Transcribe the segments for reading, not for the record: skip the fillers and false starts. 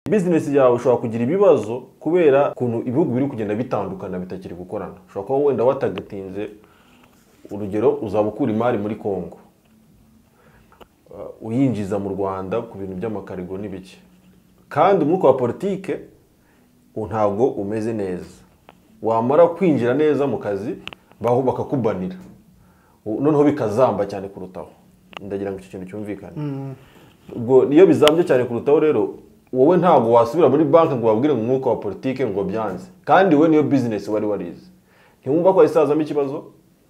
Business yawe ushobora kugira ibibazo kubera ukuntu ibihugu biri kugenda bitandukana, bitakiri gukorana. Ushobora kuba wenda watargetinze, urugero, uzaba ukura imari muri Congo, uyinjiza mu Rwanda ku bintu by'amacargo n'ibiki, kandi umwuka wa politike ntabwo umeze neza. Wamara kwinjira neza mu kazi baho bakakubanira, noneho bikazamba cyane kurutaho. Ndagira ngo icyo kintu cyumvikane. Ubwo niyo bizambye cyane kurutaho rero, wowe ntabwo wasubira muri banki ngo babwire ngo umwuka wa politike ngo byanze, kandi we niyo business wari warize. Ntiwumva ko isazamo ikibazo?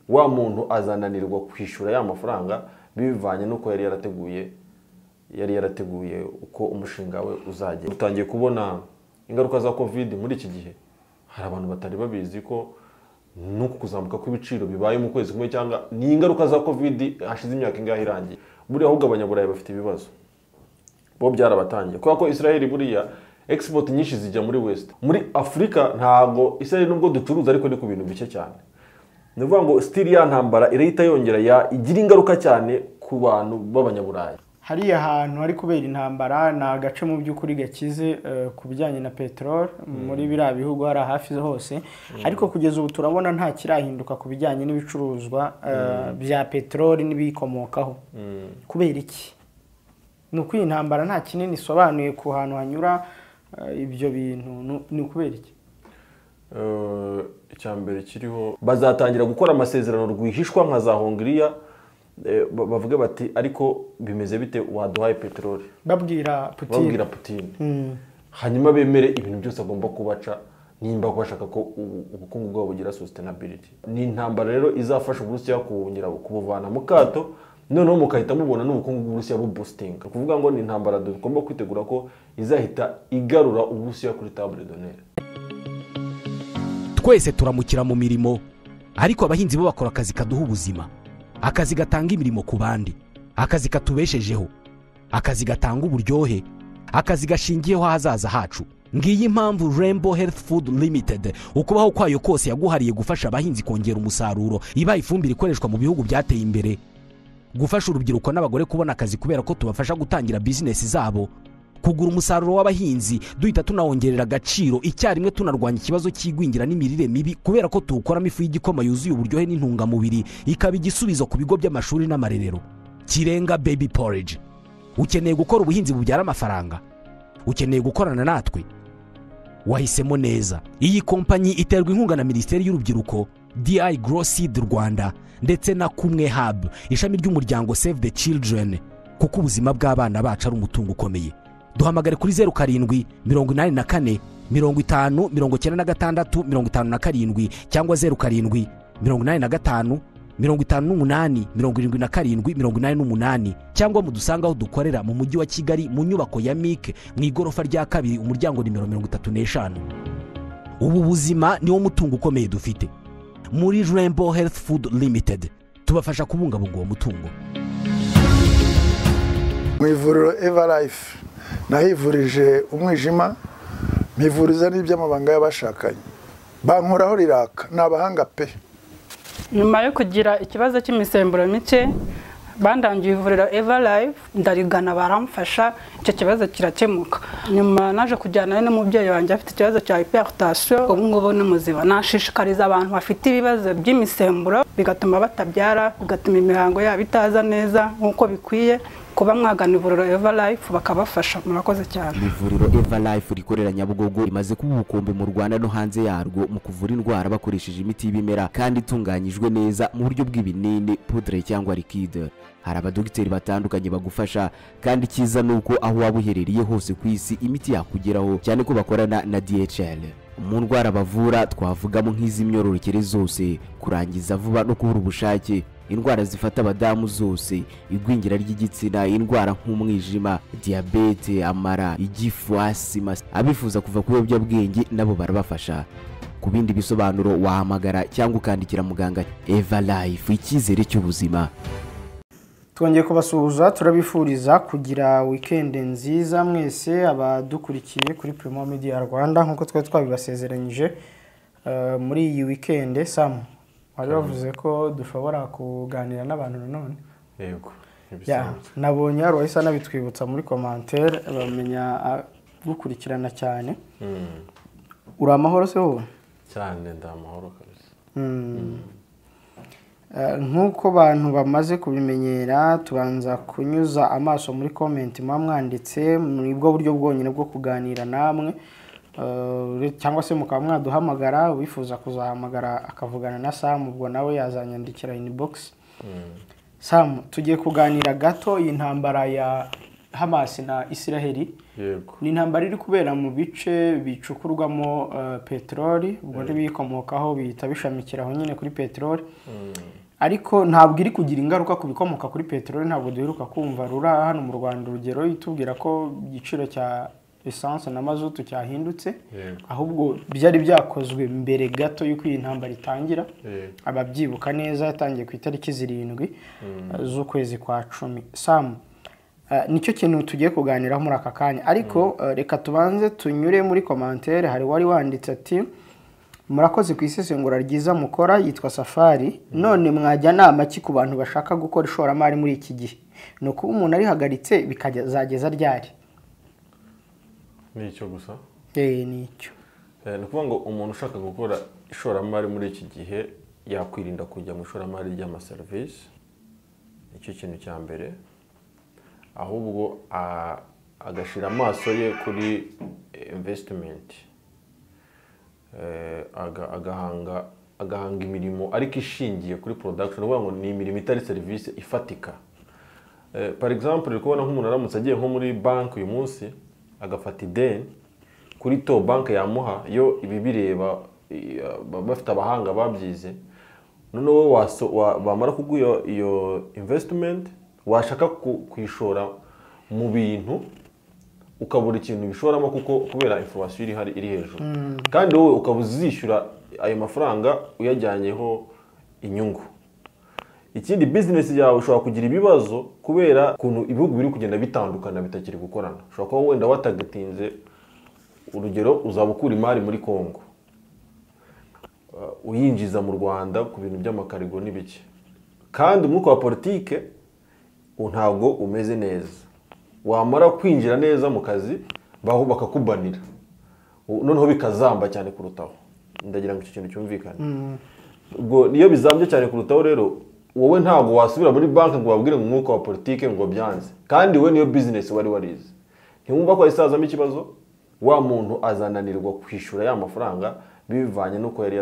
Wa muntu azananirwa kwishyura ya mafaranga bivanye n'uko yari yarateguye uko umushinga we uzagenda. Utangiye kubona ingaruka za COVID muri iki gihe. Hari abantu batari babizi ko nuku kuzamuka kw'ibiciro bibaye mu kwezi kumwe, cyangwa ni ingaruka za COVID hashize imyaka ingahe irangiye. Buriya ahubwo Abanyaburayi bafite ibibazo, bo byarabatangiye, kubera ko Israel buriya export nyinshi zijya muri West. Muri Afurika ntabwo Israel, nubwo ducuruza, ariko ni ku bintu bike cyane. Ni ukuvuga ngo still ya ntambara irahita yongera ya igira ingaruka cyane ku bantu b'Abanyaburayi. Hariya hantu hari kubera intambara ni agace mu by'ukuri gakize ku bijyanye na peteroli muri biriya bihugu hari hafi hose, ariko kugeza ubu turabona nta kirahinduka ku bijyanye n'ibicuruzwa bya peteroli n'ibiyikomokaho. Kubera iki? Ni uko iyi ntambara nta kinini isobanuye ku hantu hanyura ibyo bintu? Ni ukubera iki? Icya mbere kiriho, bazatangira gukora amasezerano rwihishwa nka za Hongiriya, bavuge bati: "Ariko bimeze bite, waduhaye peteroli?" Babwira Putin. Babwira Putin, hanyuma bemere ibintu byose agomba kubaca nimba bashaka ko ubukungu bwabo bugira sustainability. Ni intambara rero izafasha Uburusiya kongera kubuvana mu kato, noneho mukahita mubona n'ubukungu bw'Uburusiya buboostinga. Ni ukuvuga ngo ni intambara tugomba kwitegura ko izahita igarura Uburusiya kuri table d'honneur. Twese turamukira mu mirimo, ariko abahinzi bo bakora akazi kaduha ubuzima, akazi gatanga imirimo ku bandi, akazi katubeshejeho, akazi gatanga uburyohe, akazi gashingiyeho ahazaza hacu. Ngiyi impamvu Rembo Health Food Limited ukubaho kwayo kose yaguhariye gufasha abahinzi kongera umusaruro, ibaha ifumbire ikoreshwa mu bihugu byateye imbere, gufasha urubyiruko n'abagore kubona akazi kubera ko tubafasha gutangira bizinesi zabo, kugura umusaruro w'abahinzi duhita tunawongerera agaciro icyarimwe, tunarwanya ikibazo cy'igwingira n'imirire mibi kubera ko tuwukoramo ifu y'igikoma yuzuye uburyohe n'intungamubiri, ikaba igisubizo ku bigo by'amashuri n'amarerero. Kirenga Baby Porridge. Ukeneye gukora ubuhinzi bubyara amafaranga? Ukeneye gukorana natwe? Wahisemo neza. Iyi kompanyi iterwa inkunga na Minisiteri y'Urubyiruko, DI Seed Rwanda ndetse na Kumwe Hub, ishami ry'umuryango Save the Children, kuko ubuzima bw'abana bacu ari umutungo ukomeye. Duhamagare kuri 0784509657 cyangwa 0785587788, cyangwa mudusanga aho dukorera mu Mujyi wa Kigali, mu nyubako ya MIC, mu igorofa rya kabiri, umuryango nimero 35. Ubu buzima niwo mutungo ukomeye dufite. Muri Rembo Health Food Limited tubafasha kubungabunga uwo mutungo. Mu ivuriro Eva Life nahivurije umwijima, mpivuriza n'iby'amabanga y'abashakanye, bankoraho riraka, ni abahanga pe. Nyuma yo kugira ikibazo cy'imisemburo mike, bandangiye ivuriro Eva Life, ndarigana, baramfasha, icyo kibazo kirakemuka. Nyuma naje kujyana n'umubyeyi wanjye afite ikibazo cya hypertension, ubu ngubu ni muzima. Nashishikariza abantu bafite ibibazo by'imisemburo bigatuma batabyara, bigatuma imihango yabo itaza neza nk'uko bikwiye, kuba mwagana ivuriro Eva Life bakabafasha. Murakoze cyane. Ivuriro Eva Life rikorera Nyabugogo rimaze kuba ubukombe mu Rwanda no hanze yarwo mu kuvura indwara bakoresheje imiti y'ibimera kandi itunganyijwe neza mu buryo bw'ibinini, poudre cyangwa liquide. Hari abadogiteri batandukanye bagufasha, kandi icyiza ni uko aho waba uherereye hose ku isi imiti yakugeraho, cyane ko bakorana na DHL. Mu ndwara bavura twavugamo nk'iz'imyororokere zose, kurangiza vuba no kubura ubushake, indwara zifata abadamu zose, igwingira ry'igitsina, indwara nk'umwijima, diyabete, amara, igifu, asima. Abifuza kuva ku biyobyabwenge nabo barabafasha. Ku bindi bisobanuro wahamagara cyangwa ukandikira muganga. Eva Life, icyizere cy'ubuzima. Twongeye kubasuhuza, turabifuriza kugira wikendi nziza mwese abadukurikiye kuri Primo Media Rwanda. Nk'uko twari twabibasezeranyije, muri iyi wikendi, Sam, wari wavuze ko dushobora kuganira n'abantu nanone. Yego. Ya, nabonye hari uwahise anabitwibutsa muri commentaire, bamenya kugukurikirana cyane. Uri amahoro se wowe? Cyane, ndi amahoro kabisa. Nk'uko bantu bamaze kubimenyera, tubanza kunyuza amaso muri comment muba mwanditse. Ni bwo buryo bwonyine bwo kuganira namwe, cyangwa se mukaba mwaduhamagara. Uwifuza kuzahamagara akavugana na Sam, ubwo nawe yazanyandikira inbox. Sam, tugiye kuganira gato iyi ntambara ya Hamas na Isiraheli. Ni intambara iri kubera mu bice bicukurwamo peteroli, ubwo n'ibiyikomokaho bihita bishamikiraho nyine kuri peteroli, ariko ntabwo iri kugira ingaruka ku bikomoka kuri peteroli. Ntabwo duheruka kumva RURA hano mu Rwanda, urugero, itubwira ko igiciro cya essence na mazutu cyahindutse, ahubwo byari byakozwe mbere gato y'uko iyi ntambara itangira. Ababyibuka neza, yatangiye ku itariki 7 z'ukwezi kwa 10. Sam, nicyo kintu tugiye kuganiraho muri aka kanya, ariko reka tubanze tunyure muri commentaire. Hari wari wanditse ati: "Murakoze ku isesengura ryiza mukora." Yitwa Safari. "None mwajya nama ki ku bantu bashaka gukora ishoramari muri iki gihe? Ni ukuba umuntu arihagaritse bikazageza ryari?" Ni icyo gusa? Ni icyo. Ni ukuvuga ngo umuntu ushaka gukora ishoramari muri iki gihe yakwirinda kujya mu ishoramari ry'amaserivisi, nicyo kintu cya mbere, ahubwo agashyira amaso ye kuri investment, agahanga imirimo ariko ishingiye kuri production. Ni ukuvuga ngo ni imirimo itari serivisi ifatika. Par exemple, uri kubona nk'umuntu aramutse agiye nko muri banki uyu munsi agafata ideni kuri taux banki yamuha, yo ibi bireba, baba bafite abahanga babyize. Noneho wowe bamara kuguha iyo investment, washaka kuyishora mu bintu ukabura ikintu bishoramo, kuko kubera inflation iri hari iri hejuru, kandi wowe ukaba uzishyura ayo mafaranga uyajyanyeho inyungu. Ikindi, business yawe ushobora kugira ibibazo kubera ukuntu ibihugu biri kugenda bitandukana, bitakiri gukorana. Ushobora kuba wenda watagatinze, urugero, uzaba ukura imari muri Congo, uyinjiza mu Rwanda ku bintu by'amakarigo n'ibiki, kandi umwuka wa politike ntabwo umeze neza. Wamara kwinjira neza mu kazi baho bakakubanira, noneho bikazamba cyane kurutaho. Ndagira ngo icyo kintu cyumvikane. Ubwo niyo bizambye cyane kurutaho rero, wowe ntabwo wasubira muri banki ngo babwire ngo umwuka wa politike ngo byanze, kandi wowe niyo business wari warize. Ntiwumva ko hahise hazamo ikibazo? Wa muntu azananirwa kwishyura ya mafaranga bivanye n'uko yari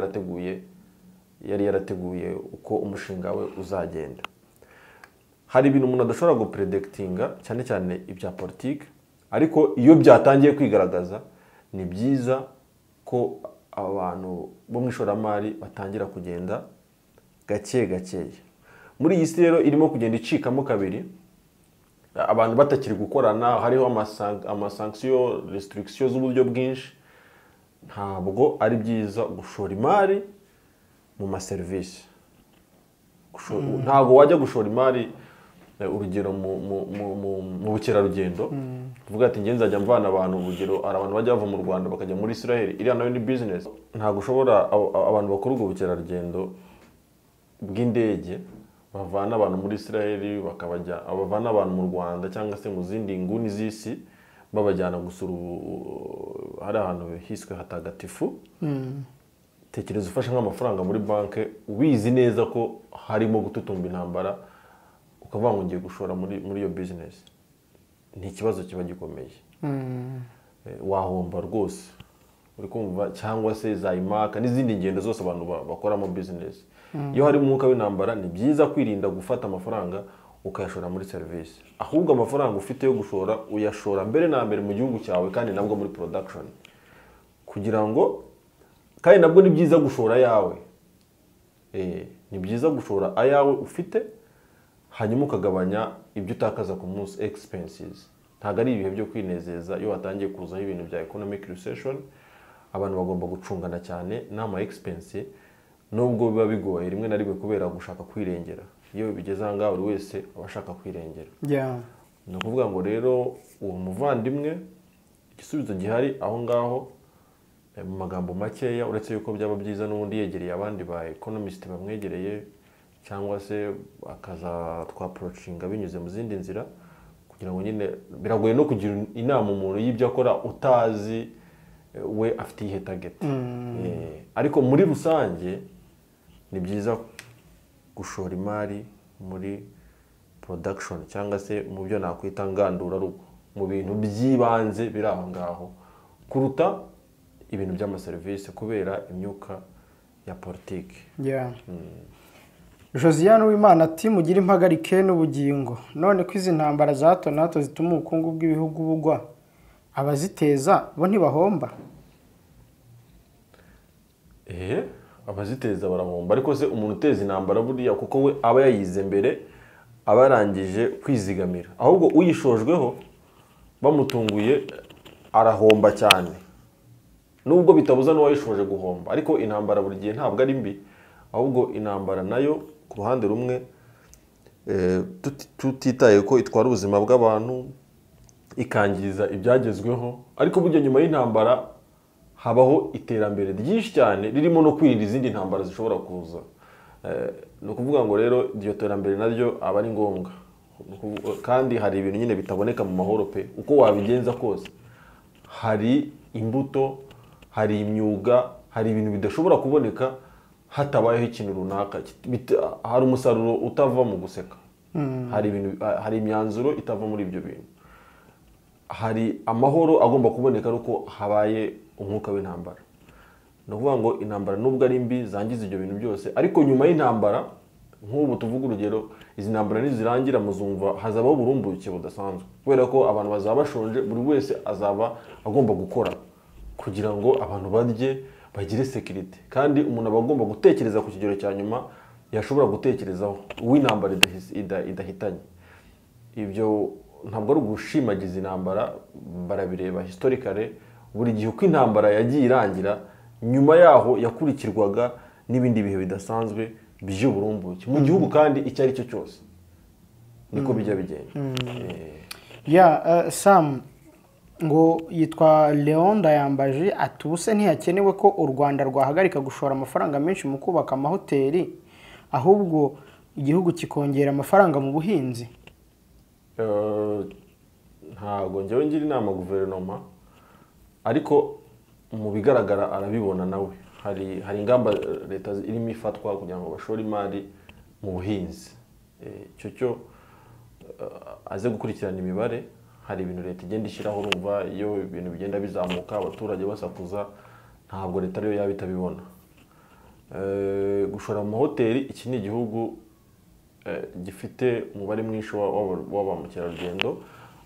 yarateguye uko umushinga we uzagenda. Hari ibintu umuntu adashobora gupredictinga, cyane cyane ibya politiki, ariko iyo byatangiye kwigaragaza ni byiza ko abantu bo mu ishoramari batangira kugenda gake gakeya. Muri iyi si rero irimo kugenda icikamo kabiri, abantu batakiri gukorana, hariho amasanction, restriction z'uburyo bwinshi, ntabwo ari byiza gushora imari mu maserivisi. Ntabwo wajya gushora imari, urugero, mu bukerarugendo, uvuga ati: "Njye nzajya mvana abantu", urugero, hari abantu bajya bava mu Rwanda bakajya muri Israel, iriya nayo ni business. Ntabwo ushobora, abantu bakora ubwo bukerarugendo bw'indege bavana abantu muri Israel bakabajya, bavana abantu mu Rwanda cyangwa se mu zindi nguni z'isi babajyana gusura hari ahantu hiswe hatagatifu. Tekereza ufashe nk'amafaranga muri banki, ubizi neza ko harimo gututumba intambara, ukavuga ngo ngiye gushora muri iyo business. Ni ikibazo kiba gikomeye. Wahomba rwose, uri kumva? Cyangwa se za imaka n'izindi ngendo zose abantu bakoramo business. Iyo hari umwuka w'intambara, ni byiza kwirinda gufata amafaranga ukayashora muri serivisi, ahubwo amafaranga ufite yo gushora uyashora mbere na mbere mu gihugu cyawe, kandi nabwo muri production, kugira ngo, kandi nabwo ni byiza gushora ayawe. Ni byiza gushora ayawe ufite, hanyuma ukagabanya ibyo utakaza ku munsi, expenses. Ntabwo ari ibihe byo kwinezeza. Iyo watangiye kuzaho ibintu bya economic recession, abantu bagomba gucungana cyane n'ama expense, nubwo biba bigoye rimwe na rimwe kubera gushaka kwirengera. Iyo bigeze aha ngaha, buri wese aba ashaka kwirengera. Ni ukuvuga ngo rero uwo muvandimwe, igisubizo gihari aho ngaho, mu magambo makeya, uretse yuko byaba byiza n'ubundi yegereye abandi ba economist bamwegereye, cyangwa se akaza twapproachinga binyuze mu zindi nzira. Kugira ngo nyine biragoye no kugira inama umuntu y'ibyo akora utazi we afite iyihe target. Ariko muri rusange ni byiza gushora imari muri production cyangwa se mu byo nakwita ngandurarugo, mu bintu by'ibanze biri aho ngaho kuruta ibintu by'amaserivisi kubera imyuka ya politiki. Josiane Uwimana ati mugire impagarike n'ubugingo, none ko izi ntambara za hato na hato zituma ubukungu bw'ibihugu bugwa, abaziteza bo ntibahomba? Abaziteza barahomba, ariko se umuntu uteza intambara buriya kuko we aba yayize mbere, aba yarangije kwizigamira, ahubwo uyishojweho bamutunguye arahomba cyane, nubwo bitabuza n'uwayishoje guhomba. Ariko intambara buri gihe ntabwo ari mbi, ahubwo intambara nayo ku ruhande rumwe tutitaye ko itwara ubuzima bw'abantu ikangiza ibyagezweho, ariko burya nyuma y'intambara habaho iterambere ryinshi cyane ririmo no kwirinda izindi ntambara zishobora kuza. Ni ukuvuga ngo rero iryo terambere naryo aba ari ngombwa, kandi hari ibintu nyine bitaboneka mu mahoro pe, uko wabigenza kose hari imbuto, hari imyuga, hari ibintu bidashobora kuboneka hatabayeho ikintu runaka, hari umusaruro utava mu guseka, hari ibintu, hari imyanzuro itava muri ibyo bintu, hari amahoro agomba kuboneka ari uko habaye umwuka w'intambara. Ni ukuvuga ngo intambara nubwo ari mbi zangiza ibyo bintu byose, ariko nyuma y'intambara nk'ubu tuvuga urugero, izi ntambara nizirangira muzumva hazabaho uburumbuke budasanzwe, kubera ko abantu bazaba bashonje, buri wese azaba agomba gukora kugira ngo abantu barye bagire security, kandi umuntu aba agomba gutekereza ku kigero cya nyuma yashobora gutekerezaho uw'intambara idahitanye. Ibyo ntabwo ari ugushimagiza intambara, barabireba historically, buri gihe uko intambara yagiye irangira nyuma yaho yakurikirwaga n'ibindi bihe bidasanzwe by'uburumbuke mu gihugu, kandi icyo ari cyo cyose niko bijya bigenda. Sam ngo yitwa Leon Ndayambaje ati ubuse ntihakenewe ko u Rwanda rwahagarika gushora amafaranga menshi mu kubaka amahoteli, ahubwo igihugu kikongera amafaranga mu buhinzi? Ntabwo njyewe ngira inama guverinoma, ariko mu bigaragara arabibona nawe, hari ingamba leta irimo ifatwa kugira ngo bashore imari mu buhinzi. Icyo cyo aze gukurikirana imibare, hari ibintu leta igenda ishyiraho, urumva iyo ibintu bigenda bizamuka abaturage basakuza, ntabwo leta ariyo yaba itabibona. Gushora mu mahoteli, iki ni igihugu gifite umubare mwinshi wa ba mukerarugendo,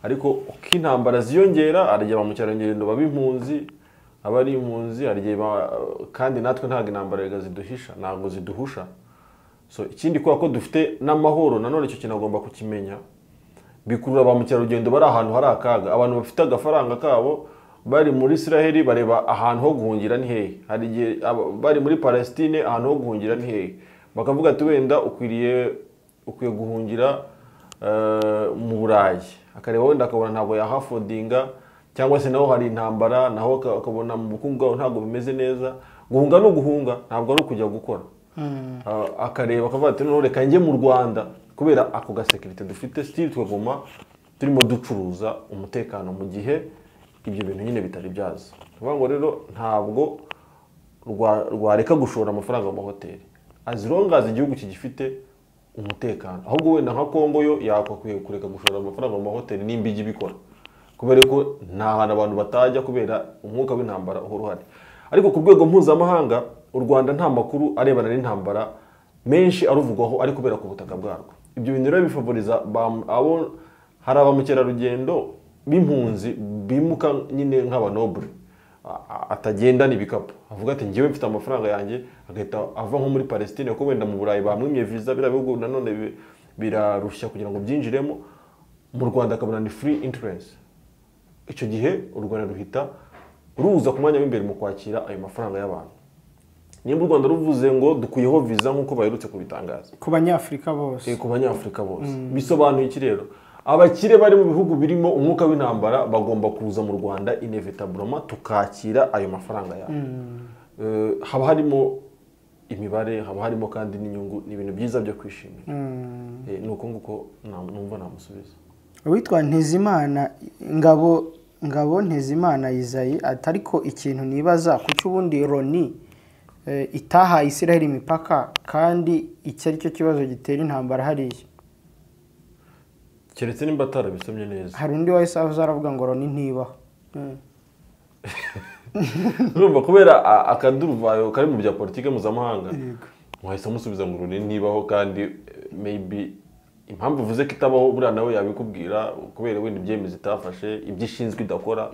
ariko uko intambara ziyongera hari igihe ba mukerarugendo baba impunzi, aba ari impunzi, hari igihe kandi natwe ntabwo intambara ziduhisha, ntabwo ziduhusha. So ikindi kubera ko dufite n'amahoro, nanone icyo kintu agomba kukimenya, bikurura ba mukerarugendo bari ahantu hari akaga, abantu bafite agafaranga kabo bari muri Israel bareba ahantu ho guhungira ni hehe, hari igihe bari muri Palestine ahantu ho guhungira ni hehe, bakavuga ati wenda ukwiye guhungira mu Burayi, akareba wenda akabona ntabwo yahafodinga, cyangwa se naho hari intambara, naho akabona mu bukungu bwaho ntabwo bimeze neza. Guhunga no guhunga ntabwo ari ukujya gukora, akareba akavuga ati noneho reka njye mu Rwanda kubera ako gasekirite dufite, still tukaguma turimo ducuruza umutekano mu gihe ibyo bintu nyine bitari byaza. Tuvuga ngo rero ntabwo rwareka gushora amafaranga mu mahoteli as long as igihugu kigifite umutekano, ahubwo wenda nka Kongo yo yakakwiye kureka gushora amafaranga mu mahoteli nimba ijya ibikora, kubera ko nta hantu abantu batajya kubera umwuka w'intambara uhora uhari. Ariko ku rwego mpuzamahanga u Rwanda nta makuru arebana n'intambara menshi aruvugwaho ari kubera ku butaka bwarwo. Ibyo bintu rero bifavoriza abo hari aba mukerarugendo b'impunzi bimuka nyine nk'abanoble, atagendana ibikapu, avuga ati njyewe mfite amafaranga yanjye, agahita ava nko muri Palestine kuko wenda mu Burayi bamwimye visa, biriya bihugu nanone birarushya kugira ngo byinjiremo, mu Rwanda akabona ni free entrance. Icyo gihe u Rwanda ruhita ruza ku mwanya w'imbere mu kwakira ayo mafaranga y'abantu. Nimba u Rwanda ruvuze ngo dukuyeho visa nk'uko baherutse kubitangaza ku banyafurika bose, ku banyafurika bose, bisobanuye iki rero? Abakire bari mu bihugu birimo umwuka w'intambara bagomba kuza mu Rwanda inevitablement tukakira ayo mafaranga yabo. Haba harimo imibare, haba harimo kandi n'inyungu, ni ibintu byiza byo kwishimira. Ni uko nguko numva namusubiza. Uwitwa Ntezimana Ngabo Ntezimana Izayi ati ariko ikintu nibaza kuki ubundi Loni itahaye Israel imipaka kandi iki ari cyo kibazo gitera intambara hariya. Keretse nimba atarabisomye neza. Hari undi wahise aza aravuga ngo Loni ntibaho. Urumva kubera akaduruvayo kari mu bya politike mpuzamahanga, wahise amusubiza ngo Loni ntibaho, kandi maybe impamvu uvuze ko itabaho buriya nawe yabikubwira kubera wenda ibyemezo itafashe, ibyo ishinzwe idakora.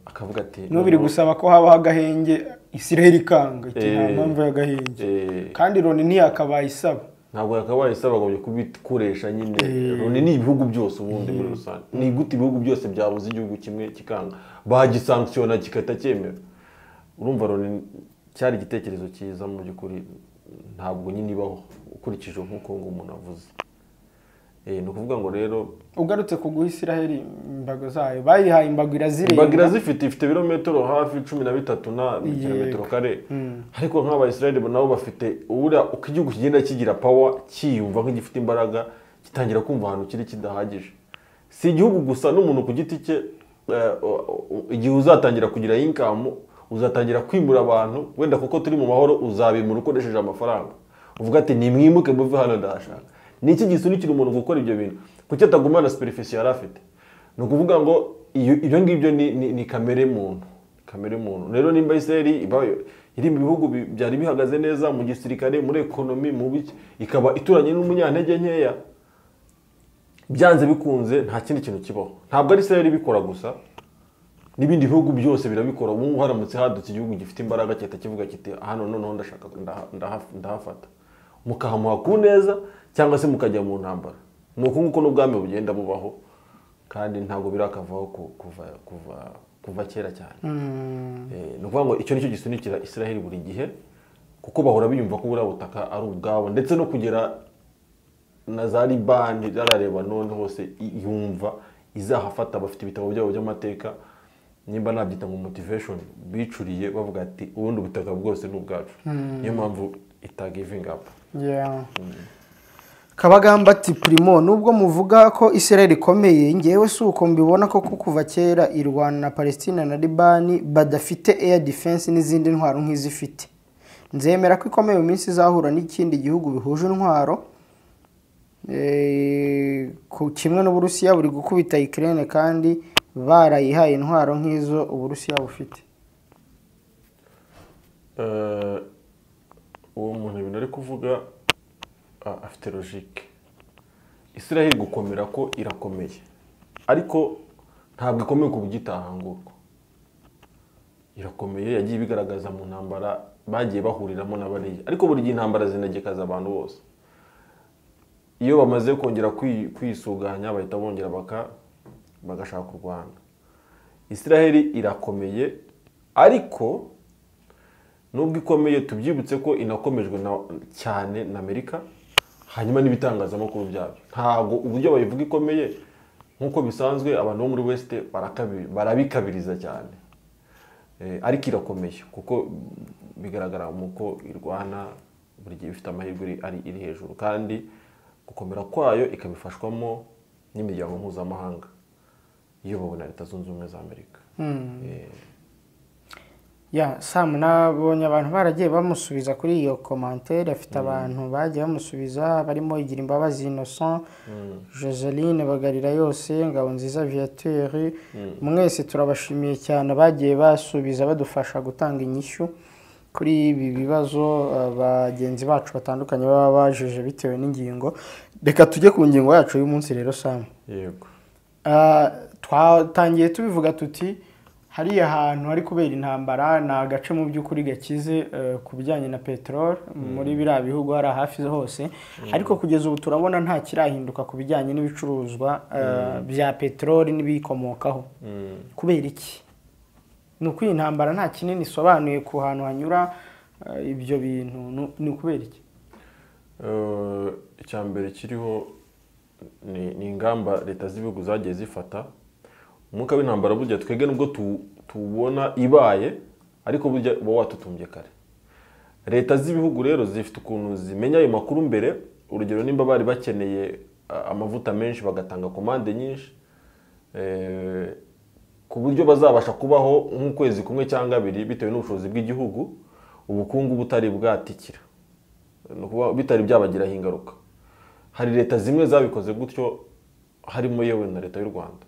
Akavuga ati n'ubiri gusaba ko habaho agahenge Israel ikanga iti nta mpamvu y'agahenge, kandi Loni ntiyakabaye isaba. Ntabwo yakabaye isaba, agombye kubikoresha nyine. Loni ni ibihugu byose ubundi muri rusange. Ni gute ibihugu byose byabuze igihugu kimwe kikanga bagisanctiona kikahita cyemera? Urumva Loni cyari igitekerezo cyiza mu by'ukuri, ntabwo nyine ibaho ukurikije nk'uko ngo umuntu avuze. Ni ukuvuga ngo rero ugarutse ku guha Israel imbago zayo, bayihaye imbago irazirenga. Imbago irazifite, ifite ibirometero hafi 13 na kilometero kare. Ariko nk'aba Israel nabo bafite ubura uko igihugu kigenda kigira power, cyiyumva nk'igifite imbaraga, gitangira kumva ahantu kiri kidahagije. Si igihugu gusa, n'umuntu ku giti cye, igihe uzatangira kugira income, uzatangira kwimura abantu, wenda kuko turi mu mahoro uzabimura ukoresheje amafaranga. Uvuga ati nimwimuke muve hano ndahashaka. Ni iki gisunikira umuntu gukora ibyo bintu? Kuki atagumana superficie yari afite? Ni ukuvuga ngo ibyo ngibyo ni kamere muntu. Kamere muntu. Rero nimba Israel iri mu bihugu byari bihagaze neza mu gisirikare, muri economy, mu biki, ikaba ituranye n'umunyantege nkeya, byanze bikunze nta kindi kintu kibaho. Ntabwo ari Israel ibikora gusa, n'ibindi bihugu byose birabikora. Ubu haramutse hadutse igihugu gifite imbaraga cyahita kivuga kiti hano noneho ndashaka ndahafata, mukahamuha ku neza cyangwa se mukajya mu ntambara. Ni uko nguko n'ubwami bugenda bubaho, kandi ntabwo birakavaho kuva kera cyane. Ni ukuvuga ngo icyo nicyo gisunikira Israel buri gihe, kuko bahora biyumva ko buriya butaka ari ubwabo, ndetse no kugera na za Libani zarareba none hose yumva izahafata. Bafite ibitabo byabo by'amateka, nimba nabyita ngo motivation, bicuriye bavuga ati ubundi ubutaka bwose ni ubwacu. Niyo mpamvu ita giving up. Kabagamba ati Primo, nubwo muvuga ko Israel ikomeye, ngewe si uko mbibona ko kuva kera irwana na Palestina na Libani badafite air defense n'izindi ntwaro nk'izifite. Nzemera ko ikomeye mu minsi izahura n'ikindi gihugu bihuje intwaro, kimwe n'Uburusiya buri gukubita Ukraine kandi barayihaye intwaro nk'izo Uburusiya bufite. Uwo muntu ibintu ari kuvuga afite logique. Israel gukomera ko irakomeye, ariko ntabwo ikomeye ku bugitahangurwa. Irakomeye, yagiye ibigaragaza mu ntambara bagiye bahuriramo n'abariya, ariko buri gihe intambara zinegekaza abantu bose. Iyo bamaze kongera kwisuganya bahita bongera bagashaka kurwana. Israel irakomeye, ariko nubwo ikomeye tubyibutse ko inakomejwe cyane na Amerika, hanyuma n'ibitangazamakuru byabyo. Ntabwo uburyo bayivuga ikomeye nk'uko bisanzwe abantu bo muri West barabikabiriza cyane. Ariko irakomeye kuko bigaragara muko irwana buri gihe ifite amahirwe ari iri hejuru, kandi gukomera kwayo ikabifashwamo n'imiryango mpuzamahanga iyobowe na Leta Zunze Ubumwe za Amerika. Ya Sam, nabonye abantu baragiye bamusubiza kuri iyo commentaire, afite abantu bagiye bamusubiza barimo Igira Imbabazi Innocent, Joseline Bagarira yose, Ngabonziza Viateur, mwese turabashimiye cyane bagiye basubiza badufasha gutanga inyishyu kuri ibi bibazo bagenzi bacu batandukanye baba bajeje bitewe n'ingingo. Reka tujye ku ngingo yacu y'umunsi rero Sam. Yego. Twatangiye tubivuga tuti hariya hantu hari kubera intambara ni agace mu by'ukuri gakize ku bijyanye na peteroli muri biriya bihugu hari hafi hose, ariko kugeza ubu turabona nta kirahinduka ku bijyanye n'ibicuruzwa bya peteroli n'ibikomokaho. Kubera iki? Ni uko iyi ntambara nta kinini isobanuye ku hantu hanyura ibyo bintu, ni ukubera iki? Icya mbere kiriho ni ingamba leta z'ibihugu zagiye zifata. Umwuka w'intambara burya twebwe nubwo tubona ibaye, ariko burya uba watutumbye kare. Leta z'ibihugu rero zifite ukuntu zimenya ayo makuru mbere. Urugero nimba bari bakeneye amavuta menshi, bagatanga komande nyinshi, ku buryo bazabasha kubaho nk'ukwezi kumwe cyangwa abiri bitewe n'ubushobozi bw'igihugu, ubukungu butari bwatikira, bitari byabagiraho ingaruka. Hari leta zimwe zabikoze gutyo, harimo yewe na leta y'u Rwanda.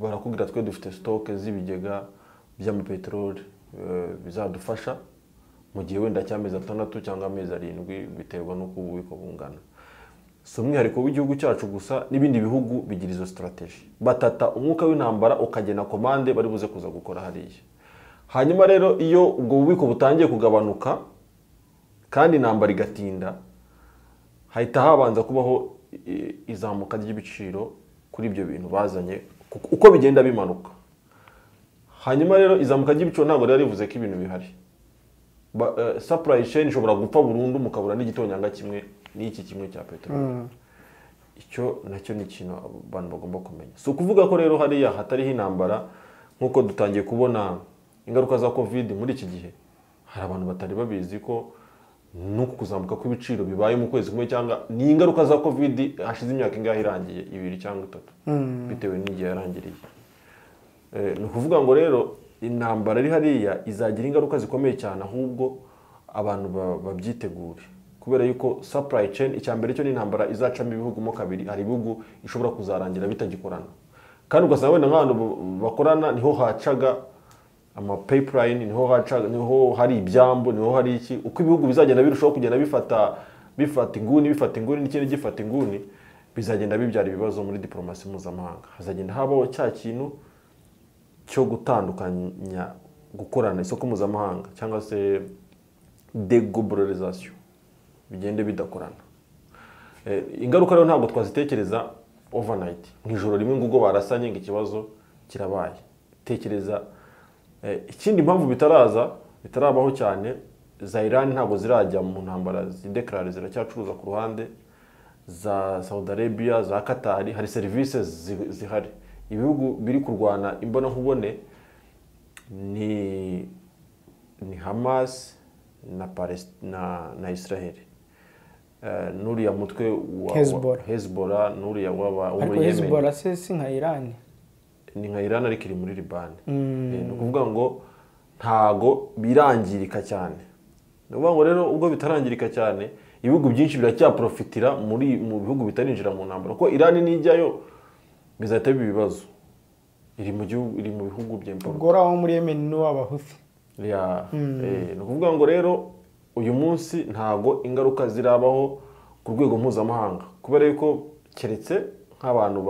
Barakubwira twe dufite stock z'ibigega by'amapeteroli bizadufasha mu gihe wenda cy'amezi 6 cyangwa amezi 7, biterwa n'uko ububiko bungana. Si umwihariko w'igihugu cyacu gusa, n'ibindi bihugu bigira izo strategy. Batata umwuka w'intambara ukagena komande bari buze kuza gukora hariya. Hanyuma rero iyo ubwo bubiko butangiye kugabanuka kandi intambara igatinda, hahita habanza kubaho izamuka ry'ibiciro kuri ibyo bintu bazanye uko bigenda bimanuka. Hanyuma rero izamuka ry'ibiciro ntabwo rero rivuze ko ibintu bihari. Supply chain ishobora gupfa burundu mukabura n'igitonyanga kimwe n'iki kimwe cya peteroli. Icyo nacyo ni ikintu abantu bagomba kumenya. Si ukuvuga ko rero hariya hatariho intambara, nk'uko dutangiye kubona ingaruka za COVID muri iki gihe. Hari abantu batari babizi ko nuko kuzamuka kw'ibiciro bibaye mu kwezi kumwe cyangwa ni ingaruka za COVID hashize imyaka ingahe irangiye, 2 cyangwa 3, bitewe n'igihe yarangiriye. Ni ukuvuga ngo rero intambara iri hariya izagira ingaruka zikomeye cyane, ahubwo abantu babyitegure, kubera yuko supply chain icyambere cyo ni intambara izacamo ibihugu mo kabiri. Hari ibihugu ishobora kuzarangira bitagikorana, kandi ugasanga wenda nk'abantu bakorana niho hacaga ama pipeline, niho hacaga, niho hari ibyambo, niho hari iki. Uko ibihugu bizagenda birushaho kugenda bifata inguni, bifata inguni n'ikindi gifata inguni, bizagenda bibyara ibibazo muri diplomasi mpuzamahanga. Hazagenda habaho cya kintu cyo gutandukanya gukorana isoko mpuzamahanga cyangwa se deglobalization, bigende bidakorana. Ingaruka rero ntabwo twazitekereza overnight, mu ijoro rimwe ngo barasanye ngo ikibazo kirabaye. Tekereza ikindi mpamvu bitarabaho cyane, za Iran ntabwo zirajya mu ntambara zideclare, ziracyacuruza ku ruhande, za Saudi Arabia, za Qatar, hari services zihari. Ibihugu biri kurwana imbona nkubone ni Hamas na Palestina na Israel, nuriya mutwe wa Hezbollah, nuriya waba muri Yemen. Hezbollah se nka Iran, ni nka Iran ariko iri muri Liban. Ni ukuvuga ngo ntago birangirika cyane. Ni ukuvuga ngo rero ubwo bitarangirika cyane, ibihugu byinshi biracyaprofitira muri mu bihugu bitarinjira mu ntambara, kuko Iran nijyayo bizahita biba ibibazo. Iri mu gihugu, iri mu bihugu by'importo. Ubwo aho muri Yemen no abahuthi. Ni ukuvuga ngo rero uyu munsi ntago ingaruka zirabaho ku rwego mpuzamahanga, kubera yuko keretse nk'abantu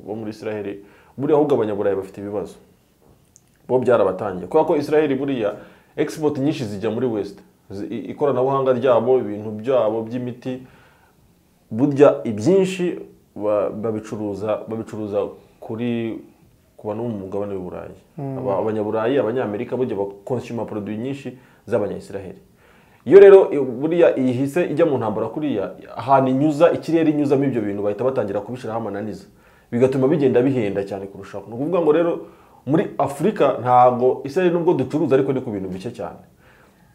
bo muri Israel, buriya ahubwo abanyaburayi bafite ibibazo, bo byarabatangiye, kubera ko Israel buriya export nyinshi zijya muri West, ikoranabuhanga ryabo, ibintu byabo by'imiti, burya ibyinshi babicuruza kuri ku bantu bo mu mugabane w'i Burayi. Abanyaburayi, abanyamerika burya bakonsuma produit nyinshi z'abanya-Israel. Iyo rero buriya ihise ijya mu ntambara kuriya, ahantu inyuza ikirere inyuzamo ibyo bintu bahita batangira kubishiraho amananiza, bigatuma bigenda bihenda cyane kurushaho. Ni ukuvuga ngo rero muri Afurika ntago Israel nubwo ducuruza ariko ni ku bintu bike cyane.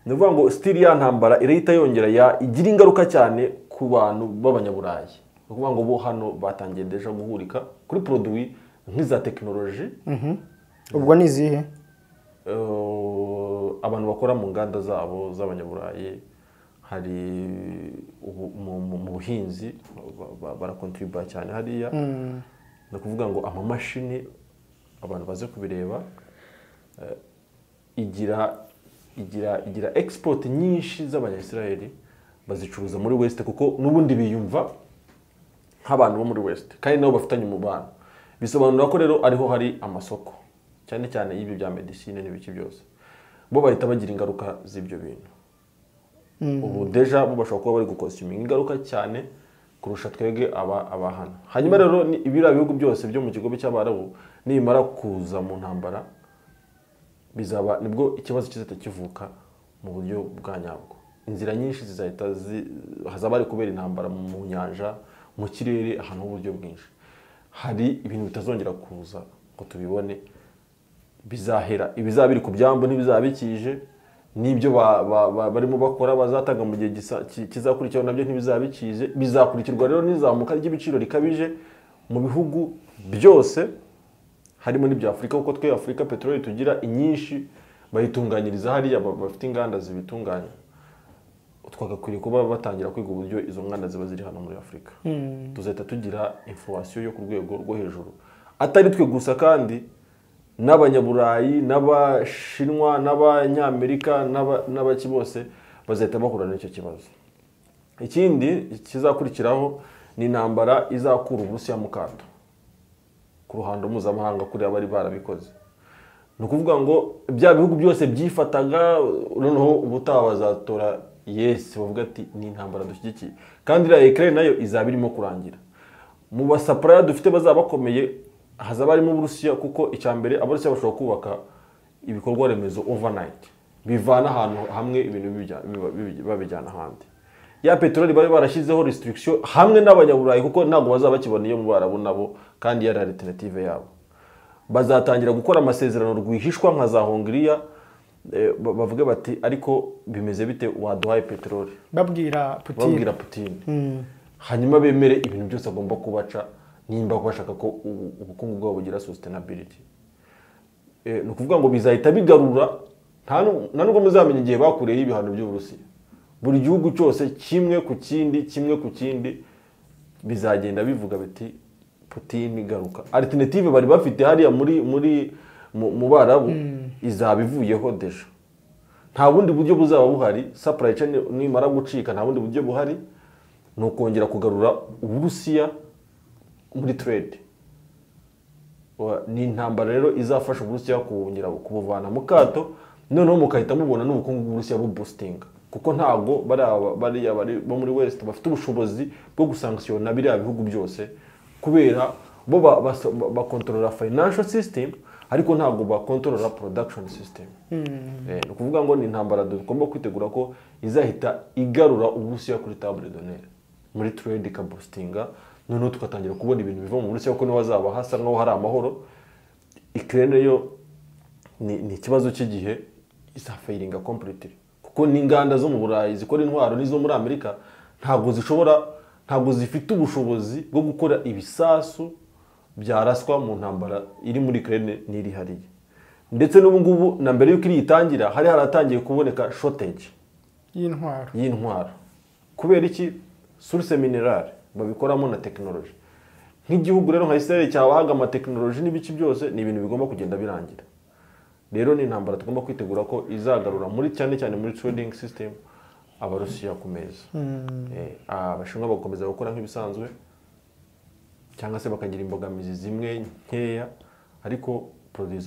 Ni ukuvuga ngo still ya ntambara irahita yongera ya igira ingaruka cyane ku bantu b'abanyaburayi. Ni ukuvuga ngo bo hano batangiye deja guhurika kuri produit nk'iza technology. Ubwo ni izihe? Abantu bakora mu nganda zabo z'abanyaburayi, hari mu buhinzi barakontribuya cyane hariya. Ni ukuvuga ngo amamashini abantu baze kubireba, igira export nyinshi z'abanya-Israel bazicuruza muri West, kuko n'ubundi biyumva nk'abantu bo muri West kandi nabo bafitanye umubano. Bisobanura ko rero ariho hari amasoko cyane cyane y'ibyo bya medicine n'ibiki byose, bo bahita bagira ingaruka z'ibyo bintu. Ubu deja bo bashobora kuba bari gukonsuminga ingaruka cyane kurusha twege aba hano. Hanyuma rero ibira bihugu byose byo mu kigobe cy'Abarabu nimara kuza mu ntambara, bizaba nibwo ikibazo kizahita kivuka mu buryo bwa nyabwo. Inzira nyinshi zizahita hazaba ari kubera intambara mu nyanja, mu kirere, ahantu h'uburyo bwinshi. Hari ibintu bitazongera kuza ngo tubibone, bizahera ibizaba biri ku byambo ntibizaba bikije, N'ibyo barimo bakora bazatanga mu gihe kizakurikiraho nabyo ntibizabikize. Bizakurikirwa rero n'izamuka ry'ibiciro rikabije mu bihugu byose, harimo n'ibya Afurika, kuko twe Afurika peteroli tugira inyinshi bayitunganyiriza hariya, bafite inganda zibitunganya. Twagakwiriye kuba batangira kwiga uburyo izo nganda ziba ziri hano muri Afurika. Tuzahita tugira inflation yo ku rwego rwo hejuru, atari twe gusa kandi n'abanyaburayi, n'abashinwa, n'abanyamerika, n'abaki bose bazahita bahura n'icyo kibazo. Ikindi kizakurikiraho ni intambara izakura Uburusiya mu kato ku ruhando mpuzamahanga kuriya bari barabikoze. Ni ukuvuga ngo bya bihugu byose byifataga, noneho ubutaha bazatora yes, bavuga ati ni intambara dushyigikiye. Kandi iriya Ukraine nayo izaba irimo kurangira. Mu basupplier dufite bazaba bakomeye hazaba harimo Uburusiya, kuko icya mbere Abarusiya bashobora kubaka ibikorwa remezo overnight, bivana ahantu hamwe ibintu babijyana ahandi. Ya peteroli bari barashyizeho restriction hamwe n'abanyaburayi, kuko ntabwo bazaba bakibona iyo mu Barabu nabo, kandi yari alternative yabo. Bazatangira gukora amasezerano rwihishwa nka za Hongiriya, bavuge bati ariko bimeze bite waduhaye peteroli, babwira Putin, babwira Putin. Hanyuma bemere ibintu byose agomba kubaca nimba bashaka ko ubukungu bwabo bugira sustainability. Ni ukuvuga ngo bizahita bigarura, nta nubwo muzamenya igihe bakureho ibihano by'Uburusiya. Buri gihugu cyose kimwe ku kindi, kimwe ku kindi, bizagenda bivuga biti Putin garuka. Alternative bari bafite hariya muri mu Barabu izaba ivuyeho deja. Nta bundi buryo buzaba buhari, supply chain nimara gucika nta bundi buryo buhari, ni ukongera kugarura Uburusiya muri trade. Ni intambara rero izafasha Uburusiya kongera kubuvana mu kato, noneho mukahita mubona n'ubukungu bw'Uburusiya buboostinga, kuko ntago bariya bari bo muri West bafite ubushobozi bwo gusanctiona biriya bihugu byose, kubera bo bakontorora financial system ariko ntago bakontorora production system. Ni ukuvuga ngo ni intambara tugomba kwitegura ko izahita igarura Uburusiya kuri table d'honneur muri trade ikaboostinga, noneho tugatangira kubona ibintu biva mu Burusiya, kuko niho hazaba hasa nkaho hari amahoro. Ukraine yo ni ikibazo cy'igihe, izafailinga completely, kuko n'inganda zo mu Burayi zikora intwaro n'izo muri Amerika ntabwo zifite ubushobozi bwo gukora ibisasu byaraswa mu ntambara iri muri Ukraine n'iri hariya. Ndetse n'ubu ngubu na mbere y'uko iri itangira hari haratangiye kuboneka shortage y'intwaro. Kubera iki? Source minerale babikoramo na technology. Nk'igihugu rero nka Israel cyabahaga ama technology n'ibiki byose, ni ibintu bigomba kugenda birangira. Rero ni intambara tugomba kwitegura ko izagarura muri cyane cyane muri trading system Abarusiya ku meza. Abashinwa bagakomeza gukora nk'ibisanzwe, cyangwa se bakagira imbogamizi zimwe nkeya, ariko produits